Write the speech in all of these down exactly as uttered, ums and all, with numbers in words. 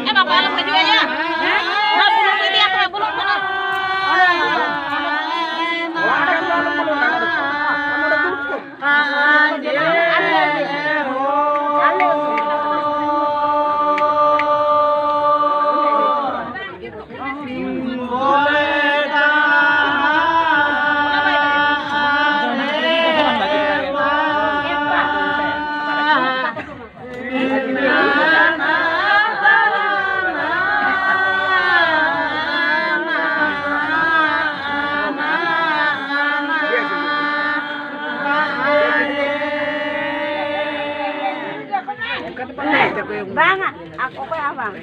ᱮ ᱵᱟᱵᱟ, ᱟᱞᱚᱢ ᱦᱤᱡᱩᱜᱼᱟ ᱭᱟ᱾ ᱦᱮᱸ? ᱚᱱᱟ ᱵᱩᱞᱩᱝ ᱠᱚ ᱤᱫᱤᱭᱟ ᱠᱚ, ᱵᱩᱞᱩᱝ, ᱵᱩᱞᱩᱝ᱾ ᱵᱟᱝᱟ, ᱚᱠᱚᱭᱟᱜ ᱦᱚᱸ ᱵᱟᱝ᱾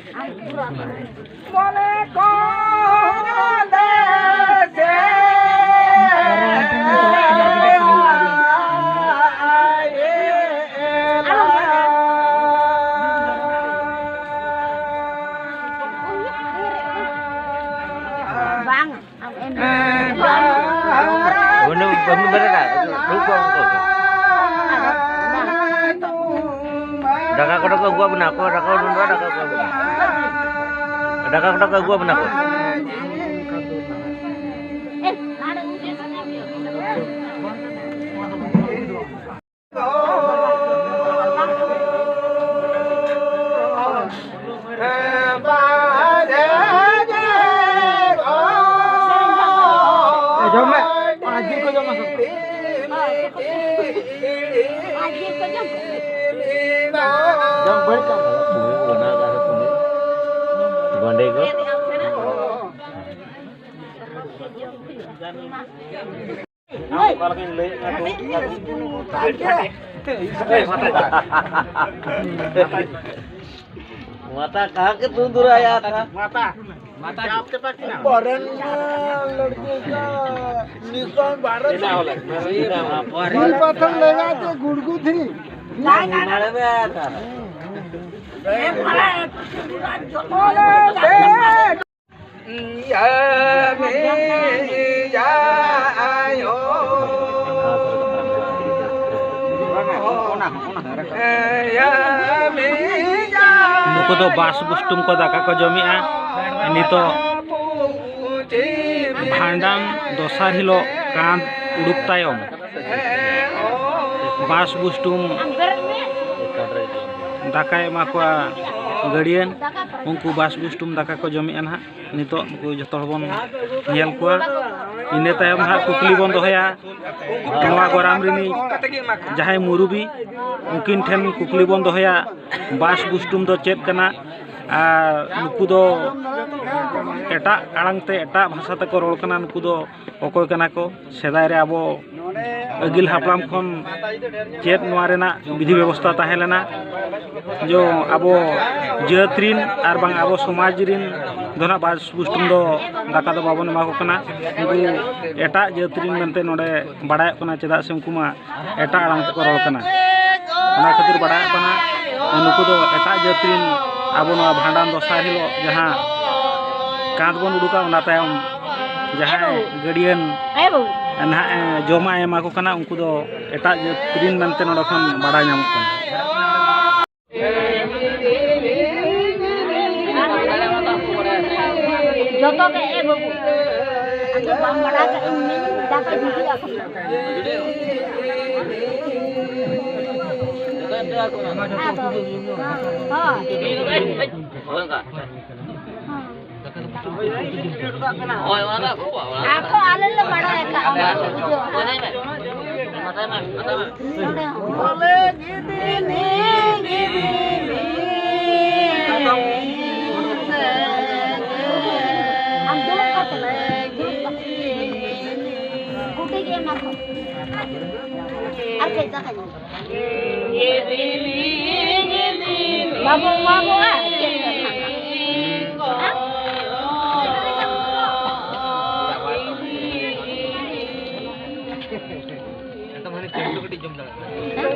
ᱵᱟᱝ᱾ ᱩᱱᱤ ᱵᱟᱹᱦᱩ ᱵᱮᱨᱮᱫ ᱟᱭ, ᱫᱩᱲᱩᱵ ᱠᱚᱜ ᱩᱱᱠᱩ ᱜᱮ᱾ ᱫᱟᱠᱟ ᱠᱚᱫᱚ ᱠᱚ ᱟᱹᱜᱩᱣᱟᱜ ᱵᱚᱱᱟ, ᱚᱠᱚᱭ ᱫᱟᱠᱟ ᱩᱰᱩᱝ ᱫᱚ, ᱫᱟᱠᱟ ᱠᱚ ᱟᱹᱜᱩᱣᱟᱜ ᱵᱚᱱᱟ᱾ ᱫᱟᱠᱟ ᱠᱚᱫᱚ ᱠᱚ ᱟᱹᱜᱩᱣᱟᱜ ᱵᱚᱱᱟ ᱠᱚ᱾ ᱡᱚᱢ ᱵᱟᱹᱲᱤᱡ ᱠᱟᱱ ᱛᱟᱭᱟ᱾ ᱛᱩᱭᱩ ᱚᱱᱟ ᱠᱟᱛᱷᱟ ᱛᱩᱭᱩ᱾ ᱜᱚᱸᱰᱮ ᱠᱚ᱾ ᱟᱢ ᱚᱠᱟ ᱞᱮᱠᱟᱧ ᱞᱟᱹᱭᱮᱫ ᱠᱟᱱ ᱫᱚ᱾ माता कहाँ के दूध रहा यार था? माता। माता जी। आपके पास ना। फॉरेन में लड़के का निशान भारत। इधर वाला, इधर वाला। वही पत्थर लेगा तो गुड़गुथरी। नहीं, नहीं, नहीं। हमारे में आया था। ᱱᱩᱠᱩ ᱫᱚ ᱵᱟᱥ ᱵᱩᱥᱴᱩᱢ ᱠᱚ ᱫᱟᱠᱟ ᱠᱚ ᱡᱚᱢᱮᱜᱼᱟ᱾ ᱱᱤᱛᱚᱜ ᱵᱷᱟᱸᱰᱟᱱ ᱫᱚᱥᱟᱨ ᱦᱤᱞᱳᱜ ᱠᱟᱸᱛ ᱩᱰᱩᱠ ᱛᱟᱭᱚᱢ ᱵᱟᱥ ᱵᱩᱥᱴᱩᱢ ᱫᱟᱠᱟᱭ ᱮᱢᱟ ᱠᱚᱣᱟ ᱜᱟᱹᱰᱤᱭᱟᱹᱱ᱾ ᱩᱱᱠᱩ ᱵᱟᱥ ᱵᱩᱥᱴᱩᱢ ᱫᱟᱠᱟ ᱠᱚ ᱡᱚᱢᱮᱜᱼᱟ ᱱᱟᱦᱟᱜ᱾ ᱱᱤᱛᱚᱜ ᱱᱩᱠᱩ ᱡᱚᱛᱚ ᱦᱚᱲ ᱵᱚᱱ ᱧᱮᱞ ᱠᱚᱣᱟ᱾ ᱤᱱᱟᱹ ᱛᱟᱭᱚᱢ ᱱᱟᱦᱟᱜ ᱠᱩᱠᱞᱤ ᱵᱚᱱ ᱫᱚᱦᱚᱭᱟ ᱱᱚᱣᱟ ᱜᱚᱨᱟᱢ ᱨᱤᱱᱤᱡ ᱡᱟᱦᱟᱸᱭ ᱢᱩᱨᱩᱵᱤ, ᱩᱱᱠᱤᱱ ᱴᱷᱮᱱ ᱠᱩᱠᱞᱤ ᱵᱚᱱ ᱫᱚᱦᱚᱭᱟ, ᱵᱟᱥ ᱵᱩᱥᱴᱩᱢ ᱫᱚ ᱪᱮᱫ ᱠᱟᱱᱟ? ᱟᱨ ᱱᱩᱠᱩ ᱫᱚ ᱮᱴᱟᱜ ᱟᱲᱟᱝ ᱛᱮ, ᱮᱴᱟᱜ ᱵᱷᱟᱥᱟ ᱛᱮᱠᱚ ᱨᱚᱲ ᱠᱟᱱᱟ᱾ ᱱᱩᱠᱩ ᱫᱚ ᱚᱠᱚᱭ ᱠᱟᱱᱟ ᱠᱚ? ᱥᱮᱫᱟᱭ ᱨᱮ ᱟᱵᱚ ᱟᱹᱜᱤᱞ ᱦᱟᱯᱲᱟᱢ ᱠᱷᱚᱱ ᱪᱮᱫ ᱱᱚᱣᱟ ᱨᱮᱱᱟᱜ ᱵᱤᱫᱷᱤ ᱵᱮᱵᱚᱥᱛᱷᱟ ᱛᱟᱦᱮᱸ ᱞᱮᱱᱟ? ᱡᱚ ᱟᱵᱚ ᱡᱟᱹᱛ ᱨᱤᱱ ᱟᱨ ᱵᱟᱝ ᱟᱵᱚ ᱥᱚᱢᱟᱡᱽ ᱨᱤᱱ ᱫᱚ ᱱᱟᱜ ᱵᱟᱥ ᱵᱩᱥᱴᱩᱢ ᱫᱚ ᱫᱟᱠᱟ ᱫᱚ ᱵᱟᱵᱚᱱ ᱮᱢᱟ ᱠᱚ ᱠᱟᱱᱟ᱾ ᱩᱱᱠᱩ ᱮᱴᱟᱜ ᱡᱟᱹᱛ ᱨᱤᱱ ᱢᱮᱱᱛᱮ ᱱᱚᱰᱮ ᱵᱟᱲᱟᱭᱚᱜ ᱠᱟᱱᱟ, ᱪᱮᱫᱟᱜ ᱥᱮ ᱩᱱᱠᱩ ᱢᱟ ᱮᱴᱟᱜ ᱟᱲᱟᱝ ᱛᱮᱠᱚ ᱨᱚᱲ ᱠᱟᱱᱟ᱾ ᱚᱱᱟ ᱠᱷᱟᱹᱛᱤᱨ ᱵᱟᱲᱟᱭᱚᱜ ᱠᱟᱱᱟ ᱱᱩᱠᱩ ᱫᱚ ᱮᱴᱟᱜ ᱡᱟᱹᱛ ᱨᱤᱱ ᱟᱵᱚ ᱱᱚᱣᱟ ᱵᱷᱟᱸᱰᱟᱱ ᱫᱚᱥᱟᱨ ᱦᱤᱞᱳᱜ ᱡᱟᱦᱟᱸ ᱠᱟᱸᱛ ᱵᱚᱱ ᱩᱰᱩᱠᱟ, ᱚᱱᱟ ᱛᱟᱭᱚᱢ ᱡᱟᱦᱟᱸᱭ ᱜᱟᱹᱰᱤᱭᱟᱹᱱ ᱱᱟᱦᱟᱜ ᱮ ᱡᱚᱢᱟᱜ ᱮ ᱮᱢᱟ ᱠᱚ ᱠᱟᱱᱟ, ᱩᱱᱠᱩ ᱫᱚ ᱮᱴᱟᱜ ᱡᱟᱹᱛ ᱨᱤᱱ ᱢᱮᱱᱛᱮ ᱱᱚᱰᱮ ᱠᱷᱚᱱ ᱵᱟᱲᱟᱭ ᱧᱟᱢᱚᱜ ᱠᱟᱱᱟ᱾ ᱡᱚᱛᱚ ᱜᱮ, ᱮ ᱵᱟᱹᱵᱩ, ᱟᱫᱚ ᱵᱟᱢ ᱵᱟᱲᱟᱭ ᱠᱟᱜ ᱤᱧ ᱢᱮᱱ ᱫᱟᱠᱟ ᱡᱩᱫᱤ ᱟᱠᱚ᱾ ᱟᱫᱚ, ᱦᱳᱭ᱾ ᱟᱠᱚ ᱟᱞᱮ ᱞᱮ ᱵᱟᱲᱟᱭ ᱟᱠᱟᱫ, ᱚᱱᱟ ᱠᱚ ᱵᱩᱡᱷᱟᱹᱣ᱾ ᱱᱚᱰᱮ ᱦᱚᱸ᱾ ᱟᱢ ᱫᱩᱲᱩᱵ ᱠᱟᱛᱮ, ᱫᱩᱲᱩᱵ ᱠᱟᱛᱮ᱾ ᱜᱩᱴᱤ ᱜᱮ ᱮᱢᱟ ᱠᱚ᱾ ᱟᱨ ᱠᱟᱹᱡ ᱫᱟᱠᱟ ᱡᱚᱢ᱾ ᱵᱟᱵᱚ ᱮᱢᱟ ᱠᱚᱣᱟ, ᱪᱮᱫ ᱞᱮᱠᱟ ᱱᱟᱦᱟᱜ? ᱦᱮᱸ?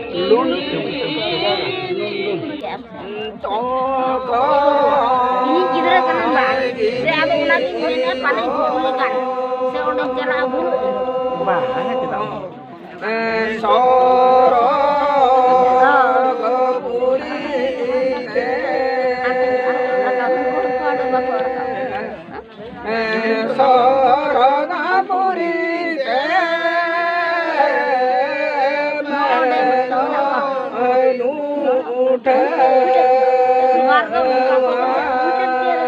ᱤᱧᱤᱡ ᱜᱤᱫᱽᱨᱟᱹ ᱠᱟᱱᱟᱭ ᱵᱟᱝ? ᱥᱮ ᱟᱫᱚ ᱚᱱᱟᱜᱤᱧ ᱢᱮᱱᱮᱫᱼᱟ, ᱯᱟᱞᱮ ᱵᱷᱩᱞ ᱟᱠᱟᱱ᱾ ᱥᱮ ᱚᱸᱰᱮᱧ ᱪᱟᱞᱟᱜᱼᱟ, ᱵᱷᱩᱞ ᱟᱹᱧ᱾ ᱵᱟᱝ, ᱦᱮᱸ, ᱪᱮᱫᱟᱜ ᱵᱟᱝ? ᱥᱚᱨᱚᱜᱽ ᱯᱩᱨᱤ ᱛᱮ᱾ ᱥᱚᱨᱚᱜᱽ ᱯᱩᱨᱤ ᱛᱮ᱾ ᱱᱚᱣᱟ ᱨᱮᱫᱚ ᱱᱚᱝᱠᱟ ᱠᱚ ᱢᱮᱱᱟ, ᱢᱤᱫᱴᱮᱱ ᱪᱮᱫ?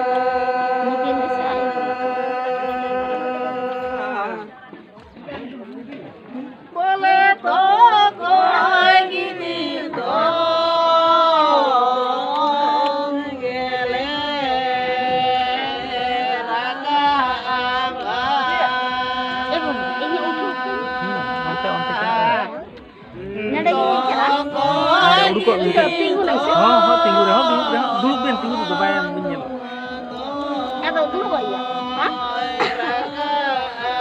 ᱵᱚᱞᱮ ᱛᱚ ᱠᱚᱭ ᱜᱤᱫᱤ ᱫᱚ ᱜᱮᱞᱮ ᱨᱟᱠᱟᱵ᱾ ᱮ ᱵᱟᱹᱵᱩ, ᱤᱧ ᱩᱴᱷᱟᱹᱣ ᱠᱟᱹᱧ᱾ ᱦᱩᱸ, ᱚᱱᱛᱮ, ᱚᱱᱛᱮ ᱪᱟᱞᱟᱜ ᱢᱮ᱾ ᱱᱚᱰᱮ ᱜᱮ ᱦᱮᱡ ᱪᱟᱞᱟᱜᱼᱟ᱾ ᱱᱚᱰᱮ ᱩᱰᱩᱠᱚᱜ ᱵᱤᱱ᱾ ᱤᱧ ᱫᱚ ᱛᱤᱸᱜᱩ ᱞᱮᱱ ᱥᱮ᱾ ᱦᱚᱸ, ᱦᱚᱸ, ᱛᱤᱸᱜᱩ ᱨᱮᱦᱚᱸ, ᱫᱩᱲᱩᱵ ᱵᱮᱱ, ᱛᱤᱸᱜᱩ ᱨᱮᱫᱚ ᱵᱟᱭ ᱵᱤᱱ ᱧᱮᱞᱚᱜ᱾ ᱟᱫᱚ ᱫᱩᱲᱩᱵᱚᱜ ᱜᱮᱭᱟ, ᱦᱮᱸ?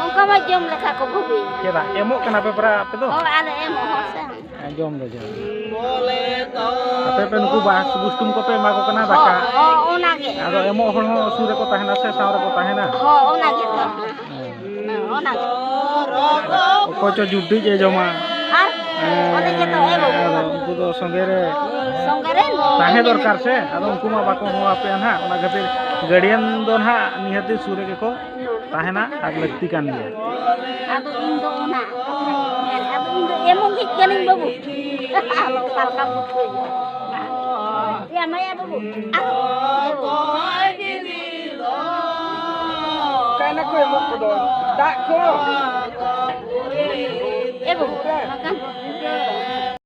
ᱚᱱᱠᱟ ᱢᱟ ᱡᱚᱢ ᱞᱮᱠᱟ ᱠᱚ ᱵᱷᱩᱜᱤᱭᱟ᱾ ᱪᱮᱫᱟᱜ? ᱮᱢᱚᱜ ᱠᱟᱱᱟ ᱯᱮ ᱯᱮᱨᱟ ᱟᱯᱮ ᱫᱚ? ᱦᱳᱭ, ᱟᱞᱮ ᱮᱢᱚᱜ ᱦᱚᱲ ᱥᱮ᱾ ᱦᱮᱸ, ᱡᱚᱢ ᱫᱚ ᱡᱚᱢ᱾ ᱟᱯᱮ ᱯᱮ ᱱᱩᱠᱩ ᱵᱟᱥ ᱵᱩᱥᱴᱩᱢ ᱠᱚᱯᱮ ᱮᱢᱟ ᱠᱚ ᱠᱟᱱᱟ ᱫᱟᱠᱟ? ᱦᱚᱸ, ᱦᱚᱸ, ᱚᱱᱟᱜᱮ᱾ ᱟᱫᱚ ᱮᱢᱚᱜ ᱦᱚᱲ ᱦᱚᱸ ᱥᱩᱨ ᱨᱮᱠᱚ ᱛᱟᱦᱮᱱᱟ ᱥᱮ ᱥᱟᱶ ᱨᱮᱠᱚ ᱛᱟᱦᱮᱱᱟ? ᱦᱚᱸ, ᱚᱱᱟᱜᱮ ᱛᱚ᱾ ᱦᱮᱸ᱾ ᱦᱮᱸ, ᱚᱱᱟᱜᱮ᱾ ᱚᱠᱚᱭ ᱪᱚ ᱡᱩᱰᱤᱡ ᱮ ᱡᱚᱢᱟ᱾ ᱟᱨ ᱦᱮᱸ, ᱚᱸᱰᱮ ᱜᱮ ᱛᱚ, ᱮ ᱵᱟᱹᱵᱩ᱾ ᱟᱫᱚ ᱩᱱᱠᱩ ᱫᱚ ᱥᱚᱸᱜᱮ ᱨᱮ ᱥᱚᱸᱜᱮ ᱨᱮ ᱛᱟᱦᱮᱸ ᱫᱚᱨᱠᱟᱨ ᱥᱮ, ᱟᱫᱚ ᱩᱱᱠᱩ ᱢᱟ ᱵᱟᱠᱚ ᱦᱚᱦᱚ ᱟᱯᱮᱭᱟ ᱱᱟᱦᱟᱜ, ᱚᱱᱟ ᱠᱷᱟᱹᱛᱤᱨ ᱜᱟᱨᱰᱤᱭᱟᱱ ᱫᱚ ᱱᱟᱦᱟᱜ ᱱᱤᱦᱟᱹᱛᱤ ᱥᱩᱨ ᱨᱮᱜᱮ ᱠᱚ ᱛᱟᱦᱮᱱᱟ ᱟᱨ ᱞᱟᱹᱠᱛᱤ ᱠᱟᱱ ᱜᱮᱭᱟ᱾ ᱟᱫᱚ ᱤᱧ ᱫᱚ ᱚᱱᱟ ᱠᱟᱛᱷᱟᱧ ᱢᱮᱱ, ᱟᱫᱚ ᱤᱧ ᱫᱚ ᱮᱢᱚᱜ ᱜᱮ ᱠᱟᱹᱱᱟᱹᱧ ᱵᱟᱹᱵᱩ᱾ ᱟᱫᱚ ᱚᱠᱟ ᱞᱮᱠᱟᱢ ᱵᱩᱡᱷᱟᱹᱣ ᱧᱟᱢᱟ? ᱮᱢᱟᱭᱟ ᱵᱟᱹᱵᱩ᱾ ᱟᱫᱚ ᱚᱠᱟᱭ ᱱᱟᱠᱚ ᱮᱢᱚᱜ ᱠᱚᱫᱚ? ᱫᱟᱜ ᱠᱚ? ᱵᱟᱹᱵᱩ, ᱢᱟ ᱠᱟᱱ᱾